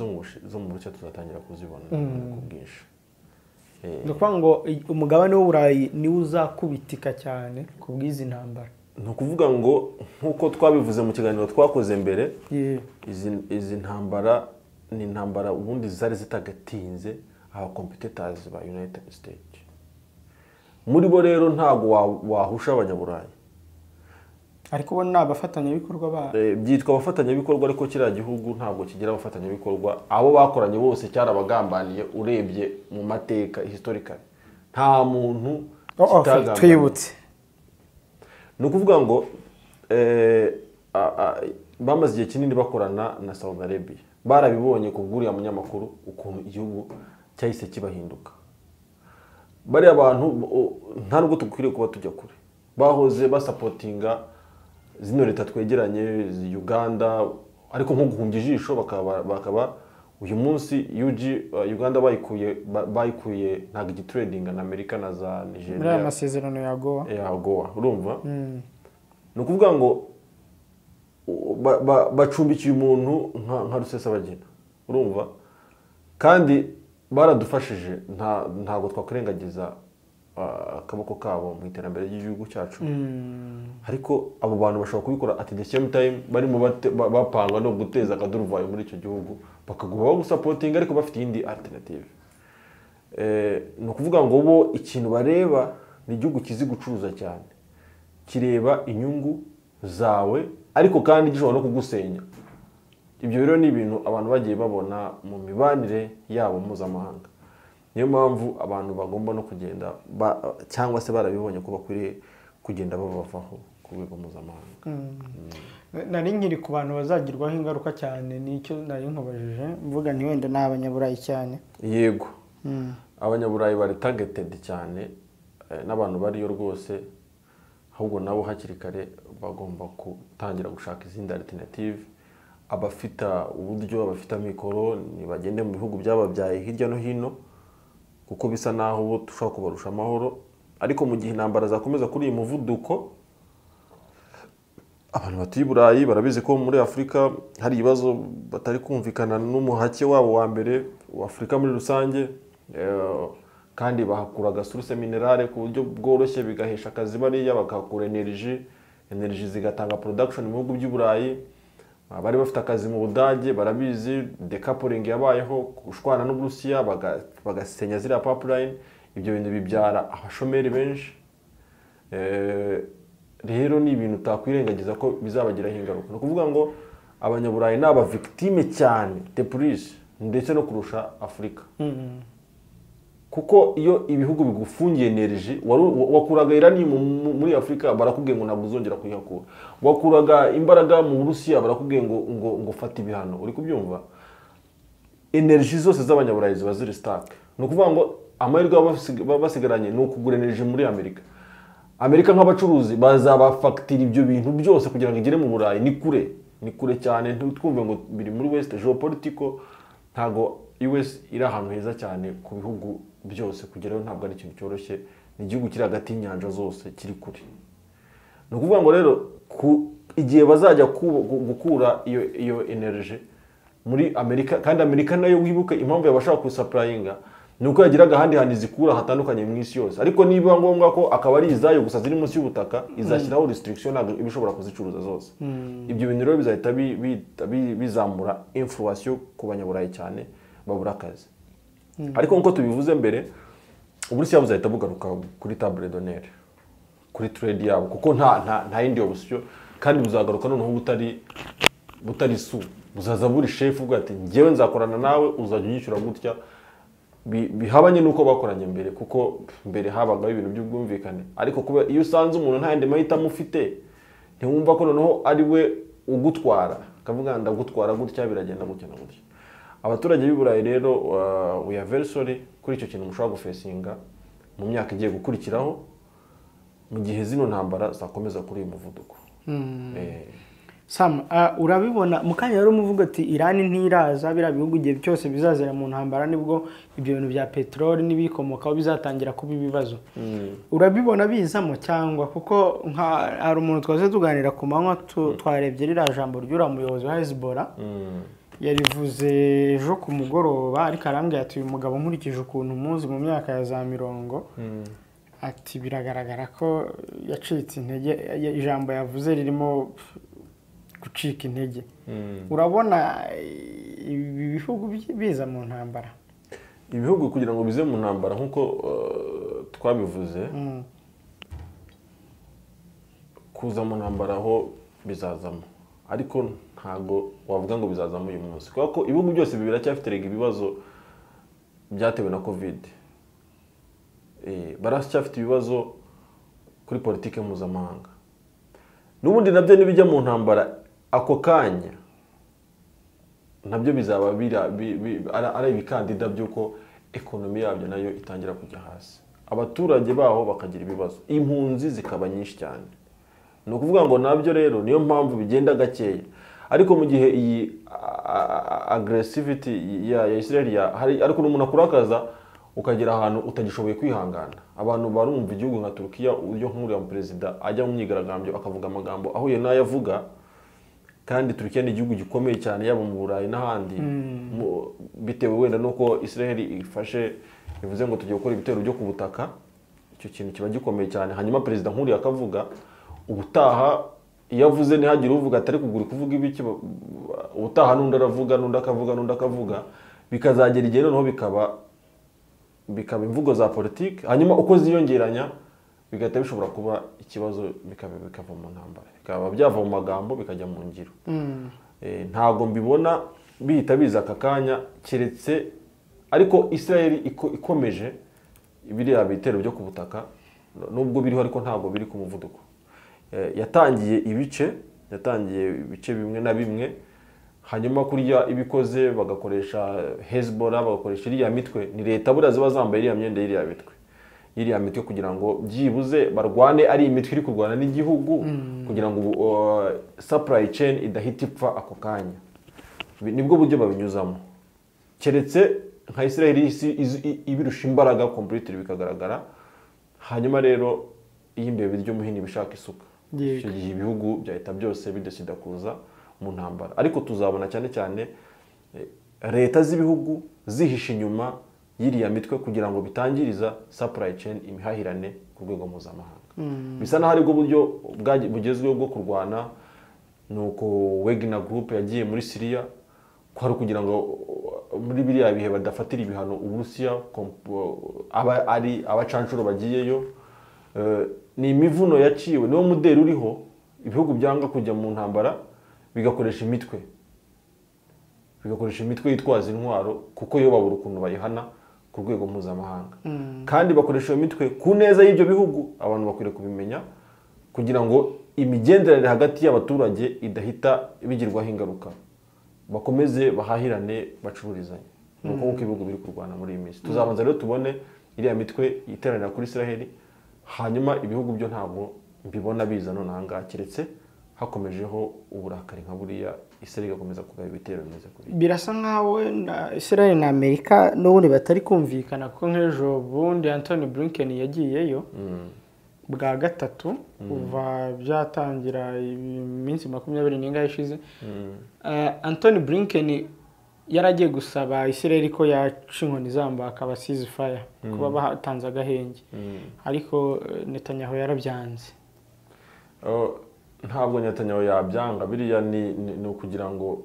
zo mu Burusiya tuzatangira kuzibona ku bwinshi. Ni ukuvuga ngo umugabane w'Uburayi niwo uzakubitika cyane ku bw'izi ntambara. Ni ukuvuga ngo nk'uko twabivuze mu kiganiro twakoze mbere, izi ntambara ni intambara ubundi zari zitagatinze aba competitors ba United States. Muri bo rero ntago wahusha Abanyaburayi, ariko bo ni abafatanyabikorwa ba byitwa abafatanyabikorwa, ariko kiriya gihugu ntabwo kigira abafatanyabikorwa. Abo bakoranye bose cyarabagambaniye, urebye mu mateka historically nta muntu kitagambaniye. Twibutse. Ni ukuvuga ngo bamaze igihe kinini bakorana na Saudi Arabia, barabibonye ku bw'uriya munyamakuru ukuntu igihugu cyahise kibahinduka. Bariya bantu nta nubwo dukwiriye kuba tujya kure, bahoze basapotinga zino leta twegeranye Uganda, ariko nko guhumbya ijisho bakaba uyu munsi UG Uganda bayikuye ntabwo igitradinga na Amerika na za Nigeria muri aya masezerano ya Goa. Ya Goa, urumva? Ni ukuvuga ngo bacumbikiye umuntu nka Rusesabagina, urumva? Kandi baradufashije, ntabwo twakwirengagiza akaboko kabo mu iterambere ry'igihugu cyacu. Ariko abo bantu bashobora kubikora at the same time barimo bapanga no guteza akaduruvayo muri icyo gihugu, bakaguma bagusapotinga ariko bafite iyindi alternative. Ni ukuvuga ngo bo ikintu bareba ni igihugu kizi gucuruza cyane, kireba inyungu zawe ariko kandi gishobora no kugusenya. Ibyo rero ni ibintu abantu bagiye babona mu mibanire yabo mpuzamahanga. Niyo mpamvu abantu bagomba no kugenda cyangwa se barabibonye ko bakwiriye kugenda babavaho ku rwego mpuzamahanga. Nari nkiri ku bantu bazagirwaho ingaruka cyane, nicyo nari nkubajije mvuga nti wenda ni abanyaburayi cyane. Yego, abanyaburayi bari targeted cyane, n'abantu bariyo rwose, ahubwo nabo hakiri kare bagomba gutangira gushaka izindi alternative. Abafite uburyo, abafite amikoro, ntibagende mu bihugu byababyaye hirya no hino, kuko bisa naho bo dushobora kubarusha amahoro. Ariko mu gihe intambara zakomeza kuri uyu muvuduko, abantu batuye i Burayi barabizi ko muri Afurika hari ibibazo batari kumvikana n'umuhake wabo wa mbere wa Afurika muri rusange, kandi bahakura source minérale ku buryo bworoshye, bigahesha akazi bariya, bakahakura energy zigatanga production mu bihugu by'i Burayi. Abari bafite akazi mu Budage barabizi, decoupling yabayeho, gushwana n'Uburusiya, bagasenya ziriya pipeline. Ibyo bintu bibyara abashomeri benshi. Rero ni ibintu utakwirengagiza ko bizabagiraho ingaruka. Ni ukuvuga ngo abanyaburayi ni aba victime cyane de plus, ndetse no kurusha Afurika, kuko iyo ibihugu bigufungiye energy, wakuraga uranium muri Afurika, barakubwiye ngo ntabwo uzongera kuyihakura. Wakuraga imbaraga mu Burusiya, barakubwiye ngo fata ibihano. Uri kubyumva? Energy zose z'abanyaburayi ziba ziri stuck. Ni ukuvuga ngo amahirwe baba basigaranye ni ukugura energy muri Amerika. Amerika nk'abacuruzi bazabafagitira ibyo bintu byose kugira ngo igere mu Burayi. Ni kure, ni kure cyane, ntitwumve ngo biri muri West. Geopolitical ntago US iri ahantu heza cyane ku bihugu byose, kugerayo ntabwo ari ikintu cyoroshye. Ni igihugu kiri hagati y'inyanja zose, kiri kure. Ni ukuvuga ngo rero ku igihe bazajya gukura iyo energy muri Amerika, kandi Amerika nayo wibuke impamvu yabashaka kusupplyinga ni uko yagiraga ahandi hantu izikura hatandukanye mu isi yose. Ariko niba ngombwa ko akaba ari izayo gusa ziri munsi y'ubutaka, izashyiraho restriction, ntabwo iba ishobora kuzicuruza zose. Ibyo bintu rero bizahita bizamura inflation ku banyaburayi cyane, babura akazi. Ariko nk'uko tubivuze mbere, Uburusiya buzahita bugaruka kuri table d'honneur, kuri trade yabo, kuko nta yindi option. Kandi buzagaruka noneho butari su buzaza buri chef ubwo ati njyewe nzakorana nawe, uzajya unyishyura gutya. Bihabanye n'uko bakoranye mbere, kuko mbere habagaho ibintu by'ubwumvikane. Ariko kuba iyo usanze umuntu nta yandi mahitamo ufite, ntiwumva ko noneho ari we ugutwara, akavuga ndagutwara gutya, biragenda gutya na gutya. Abaturage b'i Burayi rero, we are very sorry kuri icyo kintu mushobora gufacinga mu myaka igiye gukurikiraho, mu gihe zino ntambara zakomeza kuri uyu muvuduko. Sam, urabibona mu kanya rero umuvuga ati Iran ntiraza, biriya bihugu igihe byose bizazira mu ntambara nibwo ibyo bintu bya peteroli n'ibikomokaho bizatangira kuba ibibazo. Urabibona bizamo cyangwa? Kuko nka hari umuntu twaze tuganira ku manywa, twarebye ririya jambo ry'uriya muyobozi wa Hezbollah, yarivuze ejo ku mugoroba, ariko arambwira ati uyu mugabo nkurikije ukuntu muzi mu myaka ya za 50, ati biragaragara ko yacitse intege, ijambo yavuze ririmo gucika intege. Urabona ibi bihugu biza mu ntambara? Ibihugu kugira ngo bize mu ntambara, nk'uko twabivuze, kuza mu ntambara aho bizazamo, ariko ntago wavuga ngo bizazamo uyu munsi, kubera ko ibihugu byose biracyafite ibibazo byatewe na Covid. Baracyafite ibibazo kuri politike mpuzamahanga. N'ubundi nabyo nibijya mu ntambara ako kanya, nabyo bizaba ari ibikandida by'uko economy yabyo nayo itangira kujya hasi, abaturage baho bakagira ibibazo, impunzi zikaba nyinshi cyane. Ni ukuvuga ngo nabyo rero niyo mpamvu bigenda gakeya. Ariko mu gihe iyi aggressivity ya Israel hari, ariko n'umuntu akurakaza ukagera ahantu utagishoboye kwihangana. Abantu barumva igihugu nka Turkiya, uburyo nk'uriya perezida ajya mu myigaragambyo akavuga amagambo ahuye n'ayo avuga, kandi Turkiya ni igihugu gikomeye cyane yaba mu Burayi n'ahandi. Bitewe wenda nuko Israel ifashe bivuze ngo tugiye gukora ibitero byo ku butaka, icyo kintu kiba gikomeye cyane. Hanyuma perezida nk'uriya akavuga, ubutaha iyo avuze ntihagire uvuga atari kugura kuvuga ibiki, ubutaha n'undi aravuga, n'undi akavuga, n'undi akavuga, bikazagera igihe noneho bikaba imvugo za politiki. Hanyuma uko ziyongeranya bigahita bishobora kuba ikibazo, bikava mu ntambara, bikaba byava mu magambo bikajya mu ngiro. Ntago mbibona bihita biza aka kanya, keretse Ariko Israel ikomeje biriya bitero byo ku butaka, nubwo biriho ariko ntabwo biri ku muvuduko. Yatangiye ibice bimwe na bimwe, hanyuma kurya ibikoze bagakoresha Hezbollah, bagakoresha iriya mitwe. Ni leta buriya ziba zambaye iriya myenda y'iriya mitwe kugira ngo byibuze barwane ari imitwe iri kurwana n'igihugu, kugira ngo supply chain idahita ipfa ako kanya. Nibwo buryo babinyuzamo, keretse nka Israel ibirusha imbaraga completely bikagaragara. Hanyuma rero iyo imbeba ry'umuhini bishaka isuka, icyo gihe ibihugu byahita byose bidesida kuza mu ntambara. Ariko tuzabona cyane cyane leta z'ibihugu zihisha inyuma y'iriya mitwe kugira ngo bitangiriza supply chain, imihahirane ku rwego mpuzamahanga. Bisa naho aribwo buryo bugezweho bwo kurwana. Nuko Wagner Group yagiye muri Syria ko ari kugira ngo muri biriya bihe badafatira ibihano Uburusiya, aba ari abacanshuro bagiyeyo. Ni imivuno yaciwe, niwo muderi uriho. Ibihugu byanga kujya mu ntambara bigakoresha imitwe yitwaza intwaro, kuko yo babura ukuntu bayihana ku rwego mpuzamahanga. Kandi bakoresha iyo mitwe ku neza y'ibyo bihugu. Abantu bakwiriye kubimenya kugira ngo imigenderanire hagati y'abaturage idahita bigirwaho ingaruka, bakomeze bahahirane, bacururizanye. Nuko uko ibihugu biri kurwana muri iyi minsi, tuzabanza rero tubone iriya mitwe iteranira kuri Israel, hanyuma ibihugu byo ntabwo mbibona biza none aha ngaha, keretse hakomejeho uburakari nka buriya, Israel igakomeza kugaba ibitero bimeze kuri. Birasa nkaho na Israel na Amerika n'ubundi batari kumvikana, kuko nk'ejo bundi Anthony Blinken yagiyeyo bwa gatatu kuva byatangira iminsi 20 ishize. Anthony Blinken yaragiye gusaba Israel ko yaca inkoni zamba akaba ceasefire, kuba batanze agahenge, ariko Netanyahu yarabyanze. Ntabwo Netanyahu yabyanga. Biriya ni ukugira ngo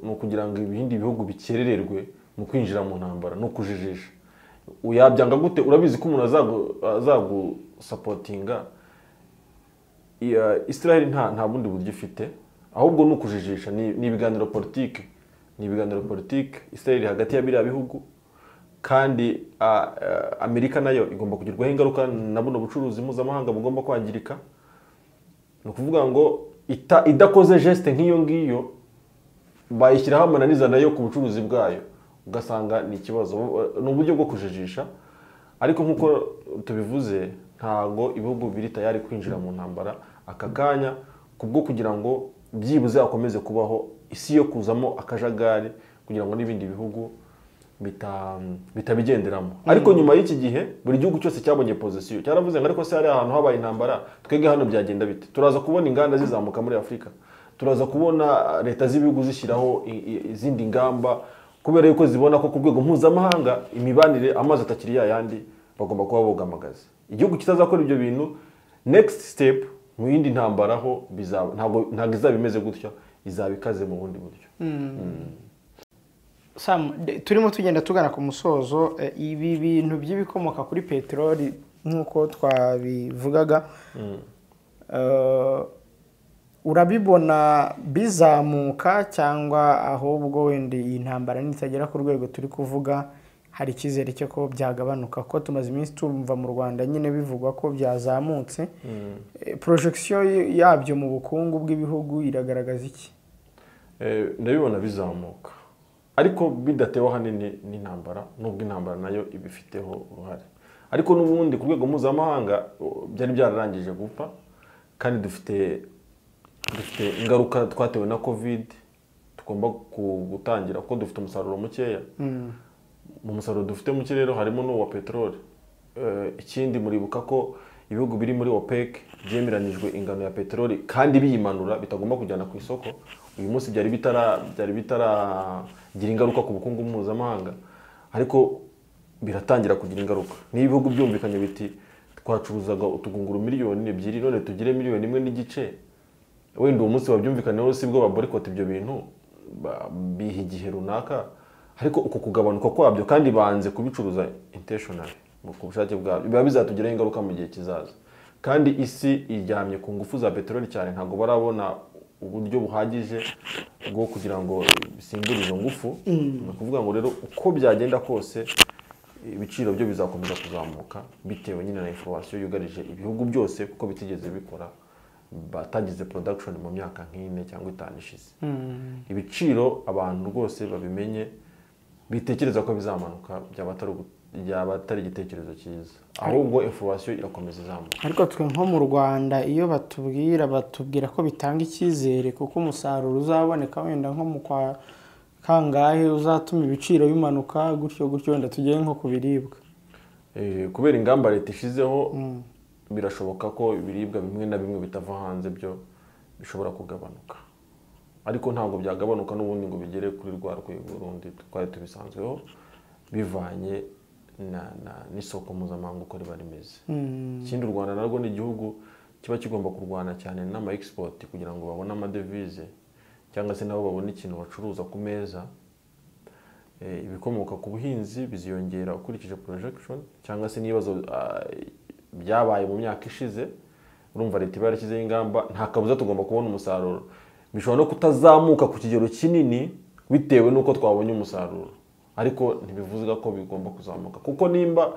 ibindi bihugu bikerererwe mu kwinjira mu ntambara no kujijisha. Uyabyanga gute? Urabizi ko umuntu azagusapotinga Israel nta bundi buryo ifite, ahubwo ni ukujijisha. Ni ibiganiro politike, Israel hagati ya biriya bihugu, kandi Amerika nayo igomba kugirwaho ingaruka na buno bucuruzi mpuzamahanga bugomba kwangirika. Ni ukuvuga ngo idakoze geste nk'iyo ngiyo bayishyiraho amananiza nayo ku bucuruzi bwayo, ugasanga ni ikibazo. Ni uburyo bwo kujijisha. Ariko nk'uko tubivuze, ntago ibihugu biri tayari kwinjira mu ntambara aka kanya, kubwo kugira ngo byibuze akomeze kubaho isi yo kuzamo akajagari, kugira ngo n'ibindi bihugu bitabigenderamo. Ariko nyuma y'iki gihe buri gihugu cyose cyabonye position, cyaravuze ngo ariko se hari ahantu habaye intambara, twege hano byagenda bite? Turaza kubona inganda zizamuka muri Afurika, turaza kubona leta z'ibihugu zishyiraho izindi ngamba, kubera yuko zibona ko ku rwego mpuzamahanga imibanire amazi atakiri yayandi, bagomba kuba bogamagaza. Igihugu kitazakora ibyo bintu, next step mu yindi ntambara ho bizaba ntabwo izaba imeze gutya, izaba ikaze mu bundi buryo. Sam, turimo tugenda tugana ku musozo. Ibi bintu by'ibikomoka kuri peteroli nk'uko twabivugaga, urabibona bizamuka cyangwa ahubwo wenda iyi ntambara nitagera ku rwego turi kuvuga hari icyizere cyo ko byagabanuka? Ko tumaze iminsi tumva mu Rwanda nyine bivugwa ko byazamutse. Projection yabyo mu bukungu bw'ibihugu iragaragaza iki? Ndabibona bizamuka, ariko bidatewe ahanini n'intambara, nubwo intambara nayo ibifiteho uruhare. Ariko n'ubundi ku rwego mpuzamahanga byari byararangije gupfa, kandi dufite ingaruka twatewe na Covid tugomba gutangira, kuko dufite umusaruro mukeya. Mu musaruro dufite muke rero harimo n'uwa peteroli. Ikindi muribuka ko ibihugu biri muri OPEC byemeranijwe ingano ya peteroli kandi biyimanura bitagomba kujyana ku isoko. Uyu munsi byari bitaragira ingaruka ku bukungu mpuzamahanga, ariko biratangira kugira ingaruka. Niba ibihugu byumvikanye biti twacuruzaga utugunguru 2 miliyoni none tugire 1.5 miliyoni, wenda uwo munsi babyumvikaneho sibwo baboycott ibyo bintu biha igihe runaka, ariko uko kugabanuka kwabyo kandi banze kubicuruza intentionally ku bushake bwabyo biba bizatugiraho ingaruka mu gihe kizaza. Kandi isi iryamye ku ngufu za peteroli cyane, ntabwo barabona uburyo buhagije bwo kugira ngo bisimbure izo ngufu. Ni ukuvuga ngo rero uko byagenda kose Ibiciro byo bizakomeza kuzamuka bitewe nyine na inflation yugarije ibihugu byose, kuko bitigeze bikora, batagize production mu myaka nk'ine cyangwa 5 ishize. Ibiciro abantu rwose babimenye, bitekereza ko bizamanuka byaba atari igitekerezo cyiza, ahubwo inflation irakomeza izamuka. Ariko twe nko mu Rwanda iyo batubwira ko bitanga icyizere kuko umusaruro uzaboneka wenda nko mu kwa kangahe uzatuma ibiciro bimanuka gutyo gutyo, wenda tugiye nko ku biribwa. Kubera ingamba leta ishizeho, birashoboka ko ibiribwa bimwe na bimwe bitava hanze byo bishobora kugabanuka, ariko ntabwo byagabanuka n'ubundi ngo bigere kuri rwa rwego rundi twari tubisanzweho, bivanye n'isoko mpuzamahanga uko riba rimeze. Ikindi, u Rwanda narwo ni igihugu kiba kigomba kurwana cyane n'ama export kugira ngo babone amadevize, cyangwa se nabo babone ikintu bacuruza ku meza. Ibikomoka ku buhinzi biziyongera ukurikije projection, cyangwa se n'ibibazo byabaye mu myaka ishize. Urumva leta iba yarashyizeho ingamba, nta kabuza tugomba kubona umusaruro. Bishobora no kutazamuka ku kigero kinini bitewe n'uko twabonye umusaruro, ariko ntibivuze ko bigomba kuzamuka, kuko nimba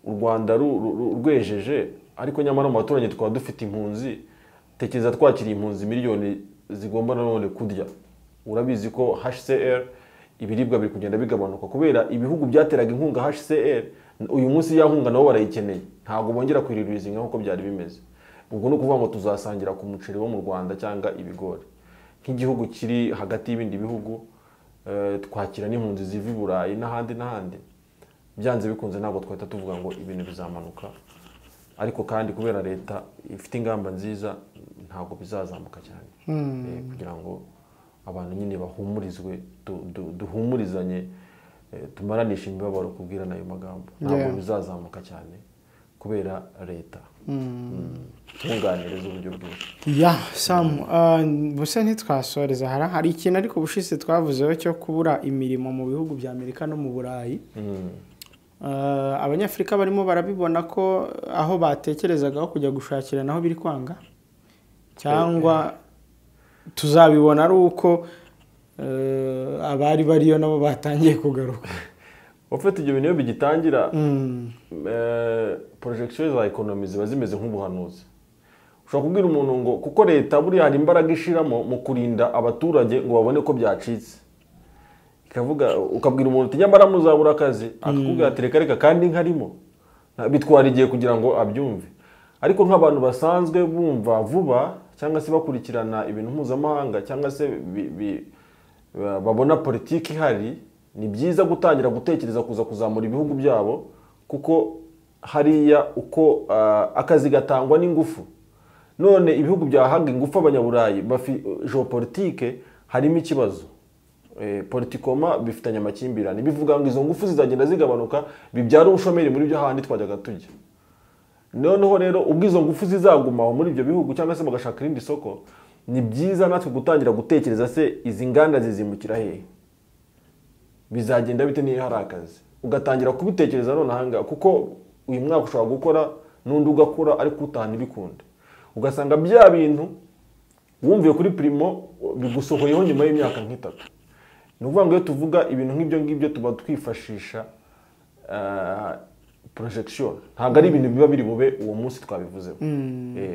u Rwanda rwejeje, ariko nyamara mu baturanyi twaba dufite impunzi, tekereza twakiriye impunzi miliyoni zigomba nanone kurya. Urabizi ko HCR ibiribwa biri kugenda bigabanuka kubera ibihugu byateraga inkunga HCR, uyu munsi ya nkunga nabo barayikeneye, ntabwo bongera kwiririzinga nk'uko byari bimeze. Ubwo ni ukuvuga ngo tuzasangira ku muceri wo mu Rwanda cyangwa ibigori. Nk'igihugu kiri hagati y'ibindi bihugu, twakira n'impunzi ziva i Burayi n'ahandi n'ahandi, byanze bikunze ntabwo twahita tuvuga ngo ibintu bizamanuka, ariko kandi kubera leta ifite ingamba nziza ntabwo bizazamuka cyane. Kugira ngo abantu nyine bahumurizwe, duhumurizanye, tumaranishe imibabaro kubwirana ayo magambo. Ntabwo bizazamuka cyane kubera leta nkunganire z'uburyo bwinshi. Ya Sam, buse ntitwasoreza hari ikintu ariko ubushize twavuzeho cyo kubura imirimo mu bihugu bya Amerika no mu Burayi. Abanyafrika barimo barabibona ko aho batekerezaga aho kujya gushakira naho biri kwanga, cyangwa tuzabibona ari uko abari bariyo nabo batangiye kugaruka. Ufite ibyo bintu bigitangira, projection za economy ziba zimeze nk'ubuhanuzi. Ushobora kubwira umuntu ngo kuko leta buriya hari imbaraga ishiramo mu kurinda abaturage ngo babone ko byacitse, ikavuga, ukabwira umuntu uti nyamara muzabura akazi, akakubwira ati reka reka kandi nkarimo. Bitwara igihe kugira ngo abyumve. Ariko nk'abantu basanzwe bumva vuba cyangwa se bakurikirana ibintu mpuzamahanga cyangwa se babona politiki ihari, ni byiza gutangira gutekereza kuza kuzamura ibihugu byabo, kuko hariya uko akazi gatangwa n'ingufu. None ibihugu byahaga ingufu abanyaburayi geopolitique harimo ikibazo, politikoma bifitanye amakimbirane, bivuga ngo izo ngufu zizagenda zigabanuka bibyara ubushomeri muri byo handi twajyaga tujya. Noneho rero ubwo izo ngufu zizaguma muri ibyo bihugu cyangwa se bagashaka irindi soko, ni byiza natwe gutangira gutekereza se izi nganda zizimukira hehe, bizagenda bite niyo hari akazi, ugatangira kubitekereza none ahanga, kuko uyu mwaka ushobora gukora n'undi ugakora ariko utahana ibikunda, ugasanga bya bintu wumviye kuri primo bigusohoyeho nyuma y'imyaka nk'itatu. Ni ukuvuga ngo iyo tuvuga ibintu nk'ibyo ngibyo tuba twifashisha projection, ntabwo ari ibintu biba biri bube uwo munsi twabivuzeho.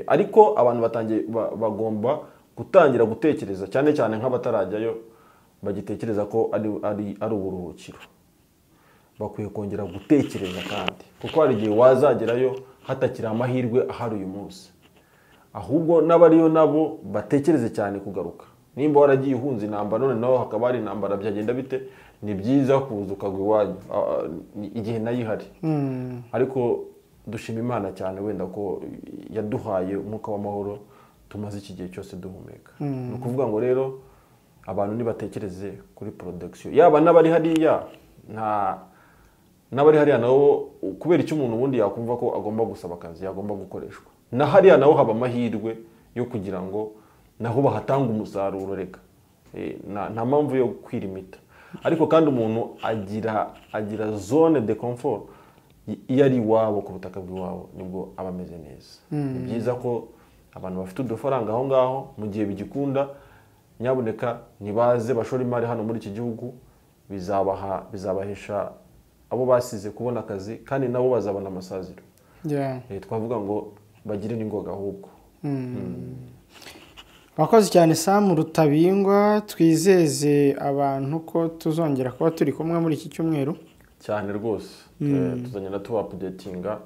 Ariko abantu batangiye bagomba gutangira gutekereza, cyane cyane nk'abatarajyayo bagitekereza ko ari uburuhukiro, bakwiye kongera gutekereza kandi, kuko hari igihe wazagerayo hatakiri amahirwe ahari uyu munsi. Ahubwo n'abariyo nabo batekereze cyane kugaruka. Nimba waragiye uhunze intambara none naho hakaba hari intambara, byagenda bite? Ni byiza kuza ukagwa iwanyu igihe nayo ihari. Ariko dushima Imana cyane wenda ko yaduhaye umwuka w'amahoro tumaze iki gihe cyose duhumeka. Ni ukuvuga ngo rero abantu nibatekereze kuri production, yaba n'abari hariya n'abari hariya nabo, kubera icyo umuntu ubundi yakumva ko agomba gusaba akazi, yagomba gukoreshwa, na hariya naho haba amahirwe yo kugira ngo naho bahatanga umusaruro. Reka nta mpamvu yo kwirimita. Ariko kandi umuntu agira zone de confort iyo ari iwabo, ku butaka bw'iwabo nibwo aba ameze neza. Ni byiza ko abantu bafite udufaranga aho ngaho mu gihe bigikunda, nyabuneka nibaze bashora imari hano muri iki gihugu, bizabahesha abo basize kubona akazi, kandi nabo bazabona amasaziro. Twavuga ngo bagire n'ingoga ahubwo. Wakoze cyane Sam Rutabingwa, twizeze abantu ko tuzongera kuba turi kumwe muri iki cyumweru. Cyane rwose, tuzagenda tuba updatinga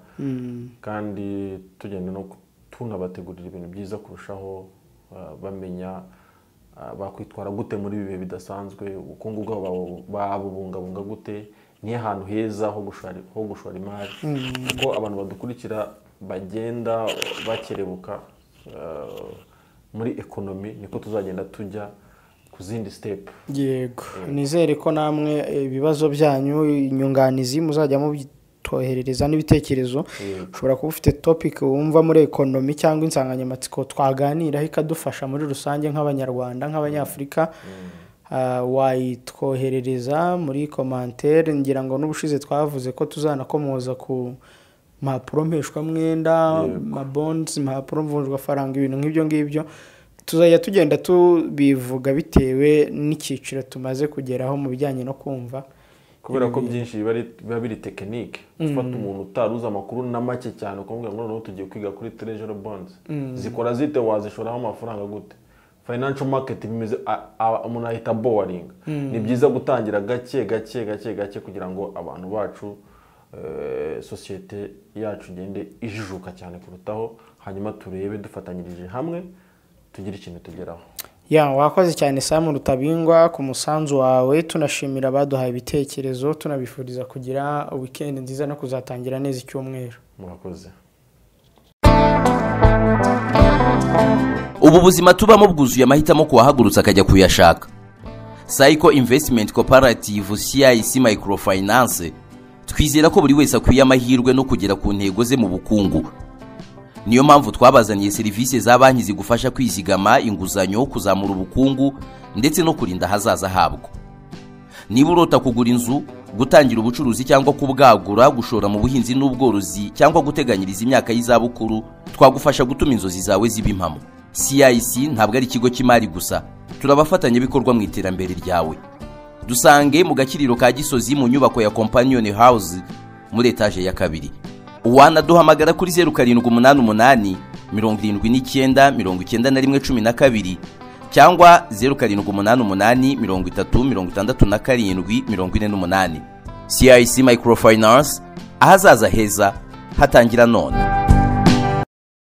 kandi tugenda no tunabategurira ibintu byiza kurushaho, bamenya bakwitwara gute muri ibi bihe bidasanzwe, ubukungu bwabo babubungabunga gute, ni ahantu heza ho gushora imari, kuko abantu badukurikira bagenda bakerebuka muri economy, niko tuzagenda tujya ku zindi step. Yego, nizere ko namwe ibibazo byanyu, inyunganizi muzajya mubitoherereza n'ibitekerezo. Ushobora kuba ufite topic wumva muri economy cyangwa insanganyamatsiko twaganiraho ikadufasha muri rusange nk'Abanyarwanda, nk'Abanyafurika, wayitwoherereza muri commentaire. Ngira ngo n'ubushize twavuze ko tuzanakomoza ku mpapuro mpeshwamwenda, ma bonds, impapuro mvunjwafaranga, ibintu nk'ibyo ngibyo. Tuzajya tugenda tubivuga bitewe n'icyiciro tumaze kugeraho mu bijyanye no kumva, kubera ko byinshi biba biri tekinike. Ufata umuntu utaruzi amakuru na make cyane ukamubwira ngo noneho tugiye kwiga kuri treasury bonds, zikora zite, wazishoraho amafaranga gute, financial market bimeze, umuntu ahita boring. Ni byiza gutangira gake gake gake gake kugira ngo abantu bacu, sosiyete yacu igende ijijuka cyane kurutaho, hanyuma turebe dufatanyirije hamwe tugire ikintu tugeraho. Ya, wakoze cyane Sam Rutabingwa ku musanzu wawe, tunashimira abaduhaye ibitekerezo, tunabifuriza kugira weekend nziza no kuzatangira neza icyumweru. Murakoze. Ubu buzima tubamo bwuzuye amahitamo ku wahagurutse akajya kuyashaka. Sayiko Investment Cooperative CIC Microfinance twizera ko buri wese akwiye amahirwe no kugera ku ntego ze mu bukungu. Niyo mpamvu twabazaniye serivisi za banki zigufasha kwizigama, inguzanyo, kuzamura ubukungu ndetse no kurinda ahazaza habwo. Niba urota kugura inzu, gutangira ubucuruzi cyangwa kubwagura, gushora mu buhinzi n'ubworozi cyangwa guteganyiriza imyaka y'izabukuru, twagufasha gutuma inzozi zawe ziba impamo. CIC ntabwo ari ikigo cy'imari gusa, turabafatanyabikorwa mu iterambere ryawe. Dusange mu gakiriro ka Gisozi mu nyubako ya Companion House muri etaje ya 2. Wanaduhamagara kuri 0788 79 91 12 cyangwa 0788 30 67 48. CIC Microfinance, ahazaza heza hatangira none.